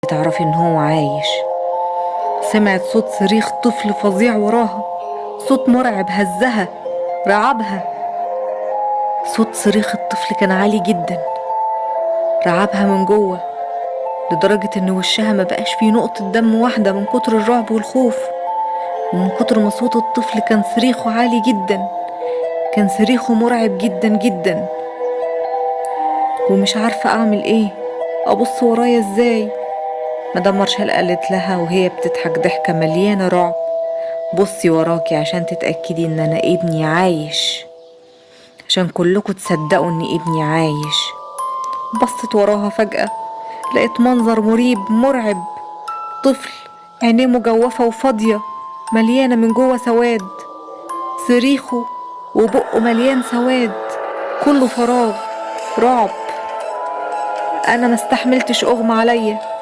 تعرفي إن هو عايش. سمعت صوت صريخ طفل فظيع وراها، صوت مرعب هزها رعبها. صوت صريخ الطفل كان عالي جدا، رعبها من جوه لدرجة إن وشها ما بقاش فيه نقطة دم واحدة من كتر الرعب والخوف، ومن كتر ما صوت الطفل كان صريخه عالي جدا، كان صريخه مرعب جدا جدا. ومش عارفة أعمل إيه، أبص ورايا إزاي؟ مدام مارشال قالت لها وهي بتضحك ضحكة مليانة رعب، بصي وراكي عشان تتأكدي إن أنا ابني عايش، عشان كلكم تصدقوا إن ابني عايش. بصت وراها فجأة لقيت منظر مريب مرعب، طفل عينيه مجوفة وفاضية مليانة من جوه سواد، صريخه وبقه مليان سواد، كله فراغ رعب. أنا ما استحملتش، أغمى عليا.